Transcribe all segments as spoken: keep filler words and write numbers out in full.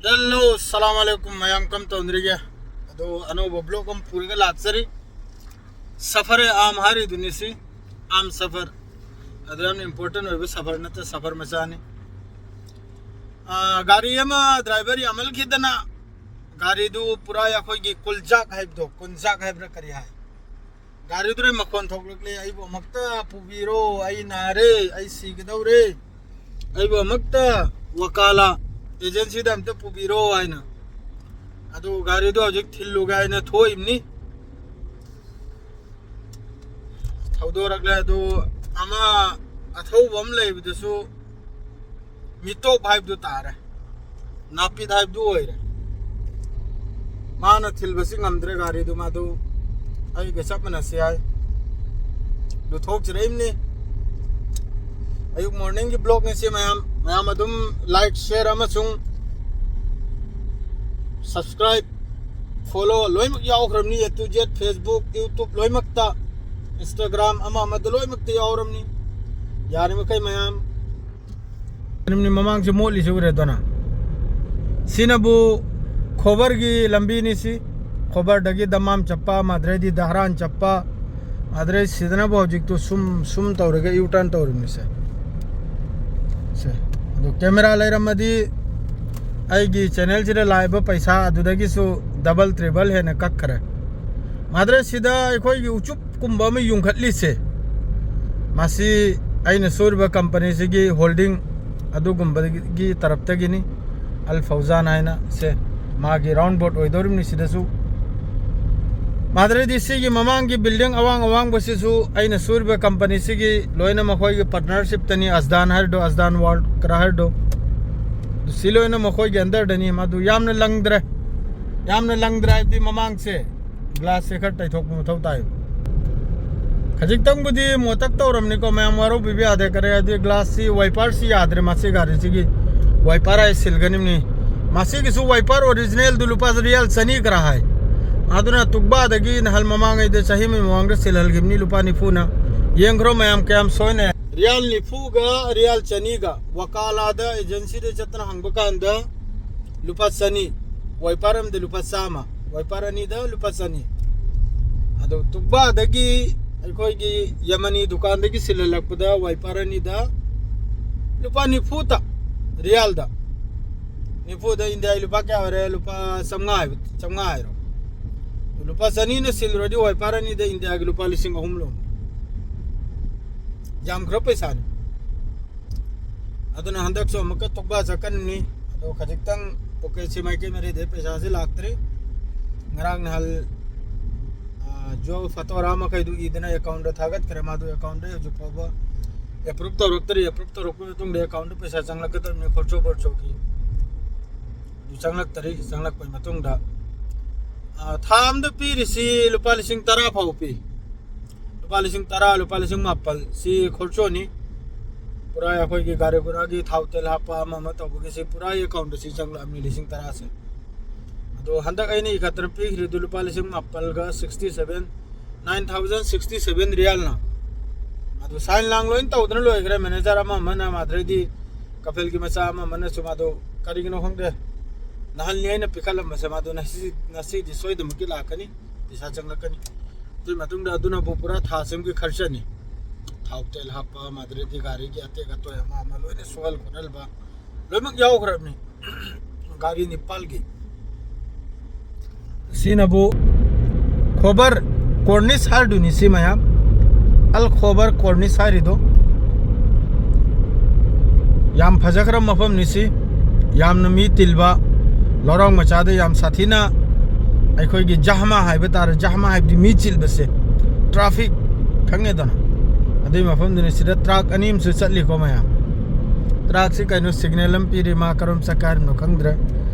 Hello, ꯁꯂꯥꯝ ꯑꯂꯩꯀꯨꯝ ꯃꯌꯥꯝ, ꯀꯝ ꯇꯧꯅꯔꯤꯒꯦ? ꯑꯗꯣ ꯑꯅꯧꯕ ꯕ꯭ꯂꯣꯒ ꯑꯃ ꯄꯨꯔꯒ ꯂꯥꯛꯆꯔꯤ꯫ ꯁꯐꯔ ꯑꯥꯝ ꯍꯥꯏꯔꯤꯗꯨꯅꯤ ꯁꯤ, ꯑꯥꯝ ꯁꯐꯔ꯫ ꯑꯗꯣ ꯌꯥꯝꯅ ꯏꯝꯄꯣꯔꯇꯦꯟ ꯑꯣꯏꯕ ꯁꯐꯔ ꯅꯠꯇꯦ, ꯁꯐꯔ ꯃꯆꯥꯅꯤ꯫ ꯑꯥ, ꯒꯥꯔꯤ ꯑꯃ ꯗ꯭ꯔꯥꯏꯚꯔ ꯌꯥꯝꯃꯟꯈꯤꯗꯅ ꯒꯥꯔꯤꯗꯨ ꯄꯨꯔꯥ ꯑꯩꯈꯣꯏꯒꯤ ꯀꯨꯜꯖꯥꯛ ꯍꯥꯏꯕꯗꯣ, ꯀꯨꯟꯖꯥꯛ ꯍꯥꯏꯕ꯭ꯔꯥ ꯀꯔꯤ ꯍꯥꯏ? ꯒꯥꯔꯤꯗꯨꯗ ꯃꯈꯣꯟ ꯊꯣꯛꯂꯛꯂꯦ, "ꯑꯩꯕꯨ ꯑꯃꯨꯛꯇ ꯄꯨꯕꯤꯔꯣ, ꯑꯩ ꯅꯥꯔꯦ, ꯑꯩ ꯁꯤꯒꯗꯧꯔꯦ, ꯑꯩꯕꯨ ꯑꯃꯨꯛꯇ ꯋꯀꯥꯂꯥ ꯑꯦꯖꯦꯟꯁꯤꯗ ꯑꯝꯇ ꯄꯨꯕꯤꯔꯣ" ꯍꯥꯏꯅ꯫ ꯑꯗꯨ ꯒꯥꯔꯤꯗꯣ ꯍꯧꯖꯤꯛ ꯊꯤꯜꯂꯨꯒꯦ ꯍꯥꯏꯅ ꯊꯣꯛꯏꯕꯅꯤ꯫ ꯊꯧꯗꯣꯔꯛꯂꯦ꯫ ꯑꯗꯨ ꯑꯃ ꯑꯊꯧꯕ ꯑꯃ ꯂꯩꯕꯗꯨꯁꯨ ꯃꯤꯇꯣꯞ ꯍꯥꯏꯕꯗꯨ ꯇꯥꯔꯦ, ꯅꯥꯄꯤꯠ ꯍꯥꯏꯕꯗꯨ ꯑꯣꯏꯔꯦ꯫ ꯃꯥꯅ ꯊꯤꯜꯕꯁꯤ ꯉꯝꯗ꯭ꯔꯦ ꯒꯥꯔꯤꯗꯨ, ꯃꯥꯗꯨ ꯑꯩꯒ ꯆꯞ ꯃꯥꯟꯅꯁꯤ ꯍꯥꯏ꯫ ꯑꯗꯨ ꯊꯣꯛꯆꯔꯛꯏꯕꯅꯤ꯫ ꯑꯌꯨꯛ ꯃꯣꯔꯅꯤꯡꯒꯤ ꯕ꯭ꯂꯣꯒꯅꯤ ꯁꯤ꯫ ꯃꯌꯥꯝ, ꯃꯌꯥꯝ ꯑꯗꯨꯝ ꯂꯥꯏꯛ, ꯁꯤꯌꯔ ꯑꯃꯁꯨꯡ ꯁꯕꯁꯀ꯭ꯔꯥꯏꯕ, ꯐꯣꯂꯣ ꯂꯣꯏꯅꯃꯛ ꯌꯥꯎꯈ꯭ꯔꯕꯅꯤ꯫ A to Z, Facebook, YouTube ꯂꯣꯏꯅꯃꯛꯇ, Instagram ꯑꯃ ꯑꯃꯗ ꯂꯣꯏꯅꯃꯛꯇ ꯌꯥꯎꯔꯕꯅꯤ꯫ ꯌꯥꯔꯤꯃꯈꯩ ꯃꯌꯥꯝ ꯃꯃꯥꯡꯁꯦ ꯃꯣꯠꯂꯤꯁꯦ ꯎꯔꯦꯗꯅ, ꯁꯤꯅꯕꯨ ꯈꯣꯕꯔꯒꯤ ꯂꯝꯕꯤꯅꯤ ꯁꯤ꯫ ꯈꯣꯕꯔꯗꯒꯤ ꯗꯃꯥꯝ ꯆꯠꯄ, ꯃꯥꯗ꯭ꯔꯩꯗꯤ ꯗꯍꯔꯥꯟ ꯆꯠꯄ, ꯃꯥꯗ꯭ꯔꯩ ꯁꯤꯗꯅꯕꯨ ꯍꯧꯖꯤꯛꯇꯨ ꯁꯨꯝ, ꯁꯨꯝ ꯇꯧꯔꯒ ꯌꯨ ꯇꯔꯟ ꯇꯧꯔꯤꯕꯅꯤ ꯁꯦ꯫ ꯁꯦ꯫ ꯑꯗꯣ ꯀꯦꯃꯦꯔꯥ ꯂꯩꯔꯝꯃꯗꯤ ꯑꯩꯒꯤ ꯆꯦꯅꯦꯜꯁꯤꯗ ꯂꯥꯛꯏꯕ ꯄꯩꯁꯥ ꯑꯗꯨꯗꯒꯤꯁꯨ ꯗꯕꯜ ꯇ꯭ꯔꯤꯕꯜ ꯍꯦꯟꯅ ꯀꯛꯈ꯭ꯔꯦ꯫ ꯃꯥꯗ꯭ꯔꯩ ꯁꯤꯗ ꯑꯩꯈꯣꯏꯒꯤ ꯎꯆꯨꯞ ꯀꯨꯝꯕ ꯑꯃ ꯌꯨꯡꯈꯠꯂꯤꯁꯦ, ꯃꯁꯤ ꯑꯩꯅ ꯁꯨꯔꯤꯕ ꯀꯝꯄꯅꯤꯁꯤꯒꯤ ꯍꯣꯜꯗꯤꯡ ꯑꯗꯨꯒꯨꯝꯕꯒꯤ ꯇꯔꯞꯇꯒꯤꯅꯤ꯫ ꯑꯜ ꯐꯧꯖꯥꯟ ꯍꯥꯏꯅ ꯁꯦ, ꯃꯥꯒꯤ ꯔꯥꯎꯟ ꯕꯣꯠ ꯑꯣꯏꯗꯧꯔꯤꯕꯅꯤ ꯁꯤꯗꯁꯨ꯫ ꯃꯥꯗ꯭ꯔꯩꯗꯤ ꯁꯤꯒꯤ ꯃꯃꯥꯡꯒꯤ ꯕꯤꯜꯗꯤꯡ ꯑꯋꯥꯡ ꯑꯋꯥꯡꯕꯁꯤꯁꯨ ꯑꯩꯅ ꯁꯨꯔꯤꯕ ꯀꯝꯄꯅꯤꯁꯤꯒꯤ ꯂꯣꯏꯅ ꯃꯈꯣꯏꯒꯤ ꯄꯥꯔꯠꯅꯔꯁꯤꯞꯇꯅꯤ꯫ ꯑꯁꯗꯥꯟ ꯍꯥꯏꯔꯤꯗꯣ, ꯑꯁꯗꯥꯟ ꯋꯥꯔꯜ ꯀꯔꯥ ꯍꯥꯏꯔꯤꯗꯣ, ꯁꯤ ꯂꯣꯏꯅ ꯃꯈꯣꯏꯒꯤ ꯑꯟꯗꯔꯗꯅꯤ꯫ ꯃꯗꯨ ꯌꯥꯝꯅ ꯂꯪꯗ꯭ꯔꯦ, ꯌꯥꯝꯅ ꯂꯪꯗ꯭ꯔꯦ ꯍꯥꯏꯕꯗꯤ ꯃꯃꯥꯡꯁꯦ ꯒ꯭ꯂꯥꯁꯁꯦ ꯈꯔ ꯇꯩꯊꯣꯛꯄ ꯃꯊꯧ ꯇꯥꯏ꯫ ꯈꯖꯤꯛꯇꯪꯕꯨꯗꯤ ꯃꯣꯇꯛ ꯇꯧꯔꯝꯅꯤꯀꯣ ꯃꯌꯥꯝ, ꯋꯥꯔꯧꯕꯤꯕ ꯌꯥꯗꯦ꯫ ꯀꯔꯤ ꯍꯥꯏꯗꯤ ꯒ꯭ꯂꯥꯁꯁꯤ, ꯋꯥꯏꯄꯔꯁꯤ ꯌꯥꯗ꯭ꯔꯦ ꯃꯁꯤ ꯒꯥꯔꯤꯁꯤꯒꯤ꯫ ꯋꯥꯏꯄꯔ ꯍꯥꯏ ꯁꯤꯜꯒꯅꯤꯕꯅꯤ꯫ ꯃꯁꯤꯒꯤꯁꯨ ꯋꯥꯏꯄꯔ ꯑꯣꯔꯤꯖꯤꯅꯦꯜꯗꯨ ꯂꯨꯄꯥ ꯔꯤꯌꯥꯜ ꯆꯅꯤ ꯈꯔ ꯍꯥꯏ꯫ ꯑꯗꯨꯅ ꯇꯨꯛꯕꯥꯗꯒꯤ ꯅꯍꯥꯟ ꯃꯃꯥꯡꯉꯩꯗ ꯆꯍꯤ ꯑꯃꯒꯤ ꯃꯃꯥꯡꯗ ꯁꯤꯜꯍꯜꯈꯤꯕꯅꯤ ꯂꯨꯄꯥ ꯅꯤꯐꯨꯅ꯫ ꯌꯦꯡꯈ꯭ꯔꯣ ꯃꯌꯥꯝ ꯀꯌꯥꯝ ꯁꯣꯏꯅ꯫ ꯔꯤꯌꯥꯜ ꯅꯤꯐꯨꯒ ꯔꯤꯌꯥꯜ ꯆꯅꯤꯒ ꯋꯀꯥꯂꯥꯗ ꯑꯦꯖꯦꯟꯁꯤꯗ ꯆꯠꯇꯅ ꯍꯪꯕ ꯀꯥꯟꯗ ꯂꯨꯄꯥ ꯆꯅꯤ, ꯋꯥꯏꯄꯥꯔ ꯑꯃꯗ ꯂꯨꯄꯥ ꯆꯥꯝꯃ, ꯋꯥꯏꯄꯥꯔ ꯑꯅꯤꯗ ꯂꯨꯄꯥ ꯆꯅꯤ꯫ ꯑꯗꯣ ꯇꯨꯛꯕꯥꯗꯒꯤ ꯑꯩꯈꯣꯏꯒꯤ ꯌꯃꯅꯤ ꯗꯨꯀꯥꯟꯗꯒꯤ ꯁꯤꯜꯍꯜꯂꯛꯄꯗ ꯋꯥꯏꯄꯥꯔ ꯑꯅꯤꯗ ꯂꯨꯄꯥ ꯅꯤꯐꯨꯇ, ꯔꯤꯌꯥꯜꯗ꯫ ꯅꯤꯐꯨꯗ ꯏꯟꯗꯤꯌꯥꯒꯤ ꯂꯨꯄꯥ ꯀꯌꯥ ꯑꯣꯏꯔꯦ? ꯂꯨꯄꯥ ꯆꯥꯝꯃꯉꯥ ꯍꯥꯏꯕ, ꯆꯥꯝꯃꯉꯥ ꯍꯥꯏꯔꯣ꯫ ꯂꯨꯄꯥ ꯆꯅꯤꯅ ꯁꯤꯜꯂꯨꯔꯗꯤ ꯋꯥꯏꯄꯥꯔ ꯑꯅꯤꯗ ꯏꯟꯗꯤꯌꯥꯒꯤ ꯂꯨꯄꯥ ꯂꯤꯁꯤꯡ ꯑꯍꯨꯝ ꯂꯣꯝ꯫ ꯌꯥꯝꯈ꯭ꯔ ꯄꯩꯁꯥꯅꯤ꯫ ꯑꯗꯨꯅ ꯍꯟꯗꯛꯁꯨ ꯑꯃꯨꯛꯀ ꯇꯨꯛꯕꯥ ꯆꯠꯀꯅꯤ꯫ ꯑꯗꯣ ꯈꯖꯤꯛꯇꯪ ꯄꯣꯀꯦꯠꯁꯦ ꯃꯥꯏꯀꯩ ꯃꯔꯤꯗꯩ ꯄꯩꯁꯥꯁꯦ ꯂꯥꯛꯇ꯭ꯔꯤ꯫ ꯉꯔꯥꯡ ꯅꯍꯥꯟ, ꯑ, ꯖꯣ ꯐꯇꯣꯔꯥ ꯃꯈꯩꯗꯨ ꯏꯗꯅ ꯑꯦꯀꯥꯎꯟꯗ ꯊꯥꯒꯠꯈ꯭ꯔꯦ꯫ ꯃꯥꯗꯨ ꯑꯦꯀꯥꯎꯟꯗ ꯍꯧꯖꯤꯛ ꯐꯥꯎꯕ ꯑꯦꯄ꯭ꯔꯨꯞ ꯇꯧꯔꯛꯇ꯭ꯔꯤ꯫ ꯑꯦꯄ꯭ꯔꯨꯞ ꯇꯧꯔꯛꯄ ꯃꯇꯨꯡꯗ ꯑꯦꯀꯥꯎꯟꯗ ꯄꯩꯁꯥ ꯆꯪꯂꯛꯀꯗꯕꯅꯤ, ꯈꯣꯔꯁꯣ ꯕꯣꯔꯁꯣꯒꯤ꯫ ꯑꯗꯨ ꯆꯪꯂꯛꯇꯔꯤ꯫ ꯆꯪꯂꯛꯄꯒꯤ ꯃꯇꯨꯡꯗ, ꯑ, ꯊꯥ ꯑꯃꯗ ꯄꯤꯔꯤꯁꯤ ꯂꯨꯄꯥ ꯂꯤꯁꯤꯡ ꯇꯔꯥ ꯐꯥꯎꯕ ꯄꯤ꯫ ꯂꯨꯄꯥ ꯂꯤꯁꯤꯡ ꯇꯔꯥ, ꯂꯨꯄꯥ ꯂꯤꯁꯤꯡ ꯃꯥꯄꯜ ꯁꯤ ꯈꯣꯔꯁꯣꯅꯤ꯫ ꯄꯨꯔꯥ ꯑꯩꯈꯣꯏꯒꯤ ꯒꯥꯔꯤ ꯒꯨꯔꯥꯒꯤ ꯊꯥꯎ ꯇꯦꯜ ꯍꯥꯞꯄ ꯑꯃ ꯑꯃ ꯇꯧꯕꯒꯤꯁꯤ ꯄꯨꯔꯥ ꯑꯦꯀꯥꯎꯟꯗ ꯁꯤ ꯆꯪꯂꯛꯑꯕꯅꯤ ꯂꯤꯁꯤꯡ ꯇꯔꯥꯁꯦ꯫ ꯑꯗꯣ ꯍꯟꯗꯛ ꯑꯩꯅ ꯏꯈꯠꯇꯅ ꯄꯤꯈ꯭ꯔꯤꯗꯨ ꯂꯨꯄꯥ ꯂꯤꯁꯤꯡ ꯃꯥꯄꯜꯒ sixty seven, nine thousand sixty seven ꯔꯤꯌꯥꯜꯅ꯫ ꯑꯗꯨ ꯁꯥꯏꯟ ꯂꯥꯡ ꯂꯣꯏ ꯇꯧꯗꯅ ꯂꯣꯏꯈ꯭ꯔꯦ꯫ ꯃꯦꯅꯦꯖꯔ ꯑꯃ ꯑꯃꯅ ꯃꯥꯗ꯭ꯔꯩꯗꯤ ꯀꯐꯦꯜꯒꯤ ꯃꯆꯥ ꯑꯃ ꯑꯃꯅꯁꯨ ꯃꯥꯗꯣ ꯀꯔꯤꯒꯤꯅꯣ ꯈꯪꯗꯦ, ꯅꯍꯥꯟꯅꯤ ꯑꯩꯅ ꯄꯤꯈꯠꯂꯝꯕꯁꯦ ꯃꯥꯗꯣ ꯉꯁꯤ, ꯉꯁꯤꯗꯤ ꯁꯣꯏꯗꯅꯃꯛꯀꯤ ꯂꯥꯛꯀꯅꯤ, ꯄꯩꯁꯥ ꯆꯪꯂꯛꯀꯅꯤ꯫ ꯑꯗꯨꯒꯤ ꯃꯇꯨꯡꯗ ꯑꯗꯨꯅꯕꯨ ꯄꯨꯔꯥ ꯊꯥ ꯁꯤꯃꯒꯤ ꯈꯔꯆꯅꯤ꯫ ꯊꯥꯎ ꯇꯦꯜ ꯍꯥꯞꯄ, ꯃꯥꯗ꯭ꯔꯩꯗꯤ ꯒꯥꯔꯤꯒꯤ ꯑꯇꯦꯛ ꯑꯇꯣꯏ ꯑꯃ ꯑꯃ ꯂꯣꯏꯅ ꯁꯨꯍꯜ ꯈꯣꯠꯍꯟꯕ ꯂꯣꯏꯅꯃꯛ ꯌꯥꯎꯈ꯭ꯔꯕꯅꯤ꯫ ꯒꯥꯔꯤ ꯅꯤꯄꯥꯜꯒꯤ꯫ ꯁꯤꯅꯕꯨ ꯈꯣꯕꯔ ꯀꯣꯔꯅꯤꯁ ꯍꯥꯏꯔꯗꯨꯅꯤ ꯁꯤ ꯃꯌꯥꯝ꯫ ꯑꯜ ꯈꯣꯕꯔ ꯀꯣꯔꯅꯤꯁ ꯍꯥꯏꯔꯤꯗꯣ꯫ ꯌꯥꯝ ꯐꯖꯈ꯭ꯔꯕ ꯃꯐꯝꯅꯤ ꯁꯤ꯫ ꯌꯥꯝꯅ ꯃꯤ ꯇꯤꯟꯕ, ꯂꯧꯔꯥꯡ ꯃꯆꯥꯗ ꯌꯥꯝ ꯁꯥꯊꯤꯅ ꯑꯩꯈꯣꯏꯒꯤ ꯖꯍꯃꯥ ꯍꯥꯏꯕ ꯇꯥꯔꯦ꯫ ꯖꯍꯃꯥ ꯍꯥꯏꯕꯗꯤ ꯃꯤ ꯆꯤꯟꯕꯁꯦ, ꯇ꯭ꯔꯥꯐꯤꯛ ꯈꯪꯉꯦꯗꯅ꯫ ꯑꯗꯨꯒꯤ ꯃꯐꯝꯗꯨꯅꯤ꯫ ꯁꯤꯗ ꯇ꯭ꯔꯥꯛ ꯑꯅꯤ ꯑꯃꯁꯨ ꯆꯠꯂꯤꯀꯣ ꯃꯌꯥꯝ꯫ ꯇ꯭ꯔꯥꯛꯁꯤ ꯀꯩꯅꯣ ꯁꯤꯒꯅꯦꯜ ꯑꯃ ꯄꯤꯔꯤ, ꯃꯥ ꯀꯔꯣꯝ ꯆꯠꯀꯦ ꯍꯥꯏꯔꯤꯅꯣ ꯈꯪꯗ꯭ꯔꯦ꯫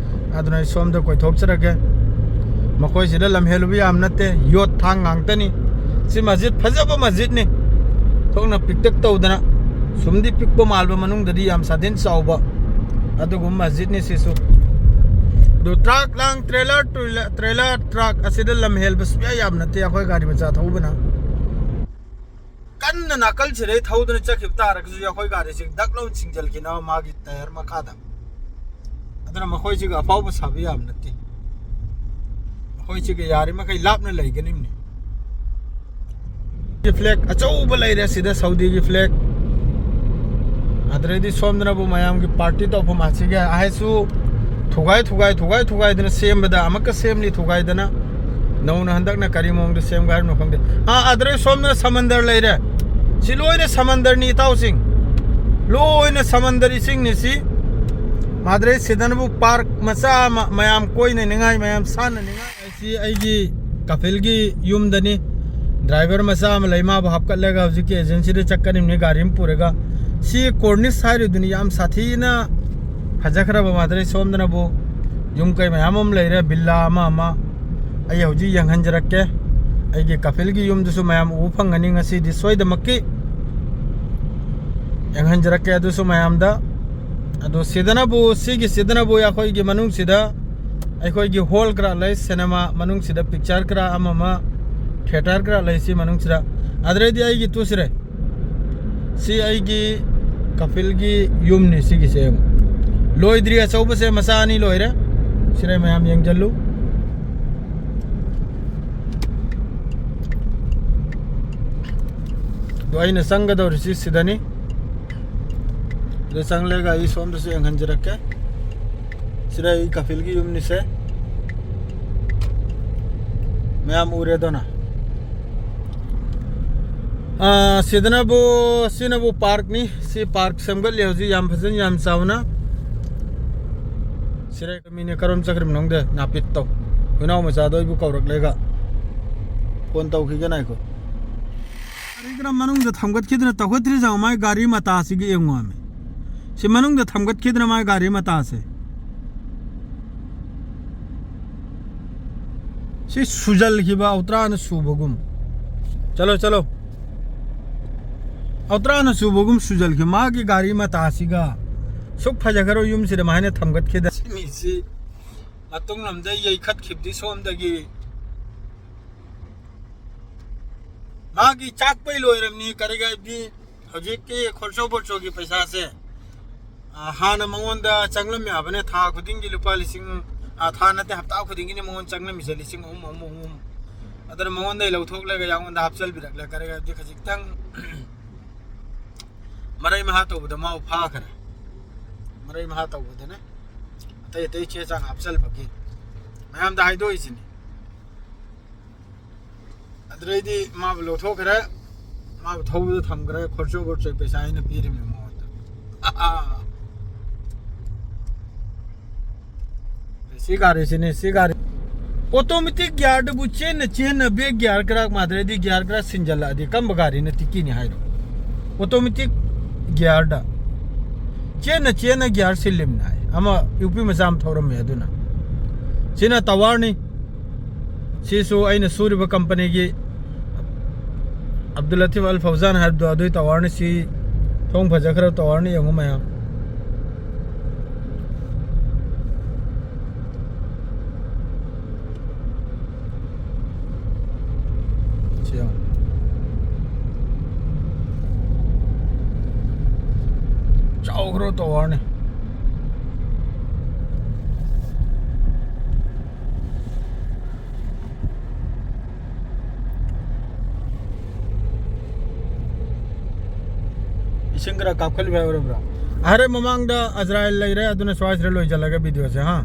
ꯑꯗꯨꯅ ꯑꯩ ꯁꯣꯝꯗ ꯀꯣꯏꯊꯣꯛꯆꯔꯒꯦ꯫ ꯃꯈꯣꯏꯁꯤꯗ ꯂꯝ ꯍꯦꯜꯂꯨꯕ ꯌꯥꯝ ꯅꯠꯇꯦ, ꯌꯣꯠ ꯊꯥꯡ ꯉꯥꯛꯇꯅꯤ꯫ ꯁꯤ ꯃꯁꯖꯤꯗ ꯐꯖꯕ ꯃꯁꯖꯤꯗꯅꯤ, ꯊꯣꯛꯅ ꯄꯤꯛꯇꯛ ꯇꯧꯗꯅ꯫ ꯁꯨꯝꯗꯤ ꯄꯤꯛꯄ ꯃꯥꯜꯕ, ꯃꯅꯨꯡꯗꯗꯤ ꯌꯥꯝ ꯁꯥꯗꯤꯟ ꯆꯥꯎꯕ ꯑꯗꯨꯒꯨꯝꯕ ꯃꯁꯖꯤꯗꯅꯤ ꯁꯤꯁꯨ꯫ ꯑꯗꯨ ꯇ꯭ꯔꯥꯛ ꯂꯥꯡ, ꯇ꯭ꯔꯦꯂꯔ, ꯇ꯭ꯔꯦꯂꯔ ꯇ꯭ꯔꯥꯛ ꯑꯁꯤꯗ ꯂꯝ ꯍꯦꯜꯕ ꯁꯨꯡꯌꯥ ꯌꯥꯝ ꯅꯠꯇꯦ ꯑꯩꯈꯣꯏ ꯒꯥꯔꯤ ꯃꯆꯥ ꯊꯧꯕꯅ꯫ ꯀꯟꯅ ꯅꯥꯀꯜꯁꯤꯗꯩ ꯊꯧꯗꯨꯅ ꯆꯠꯈꯤꯕ ꯇꯥꯔꯒꯁꯨ ꯑꯩꯈꯣꯏ ꯒꯥꯔꯤꯁꯤ ꯗꯛ ꯂꯥꯎꯅ ꯁꯤꯡꯖꯜꯈꯤꯅꯕ ꯃꯥꯒꯤ ꯇꯥꯌꯔ ꯃꯈꯥꯗ꯫ ꯑꯗꯨꯅ ꯃꯈꯣꯏꯁꯤꯒ ꯑꯐꯥꯎꯕ ꯁꯥꯕ ꯌꯥꯕ ꯅꯠꯇꯦ꯫ ꯃꯈꯣꯏꯁꯤꯒ ꯌꯥꯔꯤꯃꯈꯩ ꯂꯥꯞꯅ ꯂꯩꯒꯅꯤꯕꯅꯤ꯫ ꯐ꯭ꯂꯦꯛ ꯑꯆꯧꯕ ꯂꯩꯔꯦ ꯁꯤꯗ, ꯁꯥꯎꯗꯤꯒꯤ ꯐ꯭ꯂꯦꯛ꯫ ꯑꯗꯨꯗꯩꯗꯤ ꯁꯣꯝꯗꯅꯕꯨ ꯃꯌꯥꯝꯒꯤ ꯄꯥꯔꯇꯤ ꯇꯧꯐꯝ ꯑꯁꯤꯒ ꯍꯥꯏꯁꯨ ꯊꯨꯒꯥꯏ, ꯊꯨꯒꯥꯏ, ꯊꯨꯒꯥꯏ, ꯊꯨꯒꯥꯏꯗꯅ ꯁꯦꯝꯕꯗ ꯑꯃꯨꯛꯀ ꯁꯦꯝꯂꯤ ꯊꯨꯒꯥꯏꯗꯅ꯫ ꯅꯧꯅ ꯍꯟꯗꯛꯅ ꯀꯔꯤ ꯃꯑꯣꯡꯗ ꯁꯦꯝꯒꯦ ꯍꯥꯏꯕꯅꯣ ꯈꯪꯗꯦ꯫ ꯑꯥ, ꯑꯗꯨꯗꯩ ꯁꯣꯝꯗ ꯁꯃꯟꯗꯔ ꯂꯩꯔꯦ꯫ ꯁꯤ ꯂꯣꯏꯅ ꯁꯃꯟꯗꯔꯅꯤ ꯏꯇꯥꯎꯁꯤꯡ꯫ ꯂꯣꯏꯅ ꯁꯃꯟꯗꯔ ꯏꯁꯤꯡꯅꯤ ꯁꯤ꯫ ꯃꯥꯗ꯭ꯔꯦ ꯁꯤꯗꯅꯕꯨ ꯄꯥꯔꯛ ꯃꯆꯥ ꯑꯃ ꯃꯌꯥꯝ ꯀꯣꯏꯅꯅꯤꯡꯉꯥꯏ, ꯃꯌꯥꯝ ꯁꯥꯟꯅꯅꯤꯡꯉꯥꯏ꯫ ꯑꯁꯤ ꯑꯩꯒꯤ ꯀꯄꯤꯜꯒꯤ ꯌꯨꯝꯗꯅꯤ꯫ ꯗ꯭ꯔꯥꯏꯚꯔ ꯃꯆꯥ ꯑꯃ ꯂꯩ, ꯃꯥꯕꯨ ꯍꯥꯞꯀꯠꯂꯒ ꯍꯧꯖꯤꯛꯀꯤ ꯑꯦꯖꯦꯟꯁꯤꯗ ꯆꯠꯀꯅꯤꯕꯅꯤ ꯒꯥꯔꯤ ꯑꯃ ꯄꯨꯔꯒ꯫ ꯁꯤ ꯀꯣꯔꯅꯤꯁ ꯍꯥꯏꯔꯤꯗꯨꯅꯤ, ꯌꯥꯝ ꯁꯥꯊꯤꯅ ꯐꯖꯈ꯭ꯔꯕ ꯃꯥꯗ꯭ꯔꯦ꯫ ꯁꯣꯝꯗꯅꯕꯨ ꯌꯨꯝ ꯀꯩ ꯃꯌꯥꯝ ꯑꯃ ꯂꯩꯔꯦ, ꯕꯤꯜꯂꯥ ꯑꯃ ꯑꯃ꯫ ꯑꯩ ꯍꯧꯖꯤꯛ ꯌꯦꯡꯍꯟꯖꯔꯛꯀꯦ꯫ ꯑꯩꯒꯤ ꯀꯄꯤꯜꯒꯤ ꯌꯨꯝꯗꯨꯁꯨ ꯃꯌꯥꯝ ꯎꯕ ꯐꯪꯒꯅꯤ ꯉꯁꯤꯗꯤ ꯁꯣꯏꯗꯃꯛꯀꯤ꯫ ꯌꯦꯡꯍꯟꯖꯔꯛꯀꯦ ꯑꯗꯨꯁꯨ ꯃꯌꯥꯝꯗ꯫ ꯑꯗꯣ ꯁꯤꯗꯅꯕꯨ, ꯁꯤꯒꯤ ꯁꯤꯗꯅꯕꯨ ꯑꯩꯈꯣꯏꯒꯤ ꯃꯅꯨꯡꯁꯤꯗ ꯑꯩꯈꯣꯏꯒꯤ ꯍꯣꯜ ꯈꯔ ꯂꯩ, ꯁꯤꯅꯦꯃꯥ ꯃꯅꯨꯡꯁꯤꯗ ꯄꯤꯛꯆꯔ ꯈꯔ ꯑꯃ ꯑꯃ, ꯊꯤꯌꯦꯇꯔ ꯈꯔ ꯂꯩ ꯁꯤ ꯃꯅꯨꯡꯁꯤꯗ꯫ ꯑꯗꯨꯗꯩꯗꯤ ꯑꯩꯒꯤ ꯇꯨꯁꯤꯔꯦ꯫ ꯁꯤ ꯑꯩꯒꯤ ꯀꯄꯤꯜꯒꯤ ꯌꯨꯝꯅꯤ ꯁꯤꯒꯤꯁꯦ꯫ ꯂꯣꯏꯗ꯭ꯔꯤ, ꯑꯆꯧꯕꯁꯦ ꯃꯆꯥ ꯑꯅꯤ ꯂꯣꯏꯔꯦ꯫ ꯁꯤꯔꯦ ꯃꯌꯥꯝ ꯌꯦꯡꯖꯜꯂꯨ꯫ ꯑꯗꯣ ꯑꯩꯅ ꯆꯪꯒꯗꯧꯔꯤꯁꯤ ꯁꯤꯗꯅꯤ꯫ ꯑꯗꯨ ꯆꯪꯂꯒ ꯑꯩ ꯁꯣꯝꯗꯁꯨ ꯌꯦꯡꯍꯟꯖꯔꯛꯀꯦ꯫ ꯁꯤꯗ ꯑꯩ ꯀꯄꯤꯜꯒꯤ ꯌꯨꯝꯅꯤꯁꯦ꯫ ꯃꯌꯥꯝ ꯎꯔꯦꯗꯅ꯫ ꯑꯥ, ꯁꯤꯗꯅꯕꯨ, ꯁꯤꯅꯕꯨ ꯄꯥꯔꯛꯅꯤ꯫ ꯁꯤ ꯄꯥꯔꯛ ꯁꯦꯝꯒꯠꯂꯤ ꯍꯧꯖꯤꯛ ꯌꯥꯝ ꯐꯖꯅ, ꯌꯥꯝ ꯆꯥꯎꯅ꯫ ꯁꯤꯗ ꯃꯤꯅꯦ ꯀꯔꯣꯝ ꯆꯠꯈ꯭ꯔꯤꯕꯅꯣ ꯈꯪꯗꯦ, ꯅꯥꯄꯤꯠꯇꯧ꯫ ꯍꯨꯏꯅꯥꯎ ꯃꯆꯥꯗꯣ ꯑꯩꯕꯨ ꯀꯧꯔꯛꯂꯦꯒ꯫ ꯐꯣꯟ ꯇꯧꯈꯤꯒꯦ ꯉꯥꯏꯈꯣ꯫ ꯀꯔꯤ ꯀꯔꯝ ꯃꯅꯨꯡꯗ ꯊꯝꯒꯠꯈꯤꯗꯅ ꯇꯧꯈꯠꯇ꯭ꯔꯤꯖꯥꯠꯅꯣ ꯃꯥꯏ ꯒꯥꯔꯤ ꯃꯇꯥꯁꯤꯒ ꯌꯦꯡꯉꯣꯃꯤ꯫ ꯁꯤ ꯃꯅꯨꯡꯗ ꯊꯝꯒꯠꯈꯤꯗꯅ ꯃꯥꯏ ꯒꯥꯔꯤ ꯃꯇꯥꯁꯦ꯫ ꯁꯤ ꯁꯨꯖꯜꯈꯤꯕ ꯑꯧꯇ꯭ꯔꯥꯅ ꯁꯨꯕꯒꯨꯝ꯫ ꯆꯠꯂꯣ, ꯆꯠꯂꯣ꯫ ꯑꯧꯇ꯭ꯔꯥꯅ ꯁꯨꯕꯒꯨꯝ ꯁꯨꯖꯜꯈꯤ꯫ ꯃꯥꯒꯤ ꯒꯥꯔꯤ ꯃꯇꯥꯁꯤꯒ ꯁꯨꯛ ꯐꯖꯈ꯭ꯔꯕ ꯌꯨꯝꯁꯤꯗ ꯃꯥꯏꯅ ꯊꯝꯒꯠꯈꯤꯗ꯫ ꯁꯤ ꯃꯤꯁꯤ ꯃꯇꯨꯡ ꯂꯝꯗ ꯌꯩꯈꯠꯈꯤꯕꯗꯤ ꯁꯣꯝꯗꯒꯤ꯫ ꯃꯥꯒꯤ ꯆꯥꯛꯄꯩ ꯂꯣꯏꯔꯕꯅꯤ ꯀꯔꯤꯒꯥꯏꯕꯤ꯫ ꯍꯧꯖꯤꯛꯀꯤ ꯈꯣꯔꯁꯣ ꯕꯣꯔꯁꯣꯒꯤ ꯄꯩꯁꯥꯁꯦ ꯑ, ꯍꯥꯟꯅ ꯃꯉꯣꯟꯗ ꯆꯪꯂꯝꯃꯦ ꯍꯥꯏꯕꯅꯦ, ꯊꯥ ꯈꯨꯗꯤꯡꯒꯤ ꯂꯨꯄꯥ ꯂꯤꯁꯤꯡ, ꯑ, ꯊꯥ ꯅꯠꯇꯦ, ꯍꯞꯇꯥ ꯈꯨꯗꯤꯡꯒꯤꯅꯦ ꯃꯉꯣꯟꯗ ꯆꯪꯂꯝꯃꯤꯁꯦ, ꯂꯤꯁꯤꯡ ꯑꯍꯨꯝ, ꯑꯍꯨꯝ, ꯑꯍꯨꯝ꯫ ꯑꯗꯨꯅ ꯃꯉꯣꯟꯗꯒꯤ ꯂꯧꯊꯣꯛꯂꯒ ꯑꯩꯉꯣꯟꯗ ꯍꯥꯞꯆꯤꯜꯕꯤꯔꯛꯂꯦ꯫ ꯀꯔꯤ ꯍꯥꯏꯕꯗꯤ ꯈꯖꯤꯛꯇꯪ ꯃꯔꯩ ꯃꯍꯥ ꯇꯧꯕꯗ ꯃꯥꯕꯨ ꯐꯥꯈ꯭ꯔꯦ꯫ ꯃꯔꯩ ꯃꯍꯥ ꯇꯧꯕꯗꯅꯦ, ꯑꯇꯩ ꯑꯇꯩ ꯆꯦ ꯆꯥꯡ ꯍꯥꯞꯆꯤꯜꯕꯒꯤ ꯃꯌꯥꯝꯗ ꯍꯥꯏꯗꯣꯛꯏꯁꯤꯅꯤ꯫ ꯑꯗꯨꯗꯩꯗꯤ ꯃꯥꯕꯨ ꯂꯧꯊꯣꯛꯈ꯭ꯔꯦ, ꯃꯥꯕꯨ ꯊꯧꯕꯗ ꯊꯝꯈ꯭ꯔꯦ꯫ ꯈꯣꯔꯆꯣ ꯈꯣꯔꯆꯣ ꯄꯩꯁꯥ ꯑꯩꯅ ꯄꯤꯔꯤꯕꯅꯤ ꯃꯉꯣꯟꯗ꯫ ꯁꯤ ꯒꯥꯔꯤꯁꯤꯅꯦ, ꯁꯤ ꯒꯥꯔꯤ꯫ ꯑꯣꯇꯣꯃꯦꯇꯤꯛ ꯒꯤꯌꯥꯔꯗꯨꯕꯨ ꯆꯦꯟꯅ ꯆꯦꯟꯅ ꯕ꯭ꯔꯦꯛ ꯒꯤꯌꯥꯔ ꯈꯔ ꯃꯥꯗ꯭ꯔꯗꯤ ꯒꯤꯌꯥꯔ ꯈꯔ ꯁꯤꯟꯖꯜꯂꯛꯑꯗꯤ ꯀꯔꯝꯕ ꯒꯥꯔꯤꯅ ꯇꯤꯛꯀꯤꯅꯤ ꯍꯥꯏꯔꯣ? ꯑꯣꯇꯣꯃꯦꯇꯤꯛ ꯒꯤꯌꯥꯔꯗ ꯆꯦꯟꯅ ꯆꯦꯟꯅ ꯒꯤꯌꯥꯔ ꯁꯤꯜꯂꯤꯕꯅꯤ ꯍꯥꯏ꯫ ꯑꯃ ꯌꯨ ꯄꯤ ꯃꯆꯥ ꯑꯃ ꯊꯧꯔꯝꯃꯦ ꯑꯗꯨꯅ꯫ ꯁꯤꯅ ꯇꯋꯥꯔꯅꯤ꯫ ꯁꯤꯁꯨ ꯑꯩꯅ ꯁꯨꯔꯤꯕ ꯀꯝꯄꯅꯤꯒꯤ ꯑꯕꯗꯨꯜ ꯂꯇꯤꯐ ꯑꯜ ꯐꯧꯖꯥꯟ ꯍꯥꯏꯕꯗꯣ ꯑꯗꯨꯒꯤ ꯇꯋꯥꯔꯅꯤ꯫ ꯁꯤ ꯊꯣꯡ ꯐꯖꯈ꯭ꯔꯕ ꯇꯋꯥꯔꯅꯤ, ꯌꯦꯡꯉꯨ ꯃꯌꯥꯝ꯫ ꯁꯤ ꯌꯦꯡꯉꯨ꯫ ꯆꯥꯎꯈ꯭ꯔꯕ ꯇꯋꯥꯔꯅꯤ꯫ ꯏꯁꯤꯡ ꯈꯔ ꯀꯥꯞꯈꯠꯂꯨꯕ ꯌꯥꯎꯔꯕ꯭ꯔꯥ? ꯑꯍꯔꯦ, ꯃꯃꯥꯡꯗ ꯑꯖꯔꯥꯏꯜ ꯂꯩꯔꯦ, ꯑꯗꯨꯅ ꯁ꯭ꯋꯥꯏꯁꯤꯗ ꯂꯣꯏꯁꯤꯜꯂꯒꯦ ꯚꯤꯗꯤꯑꯣꯁꯦ, ꯍꯥ?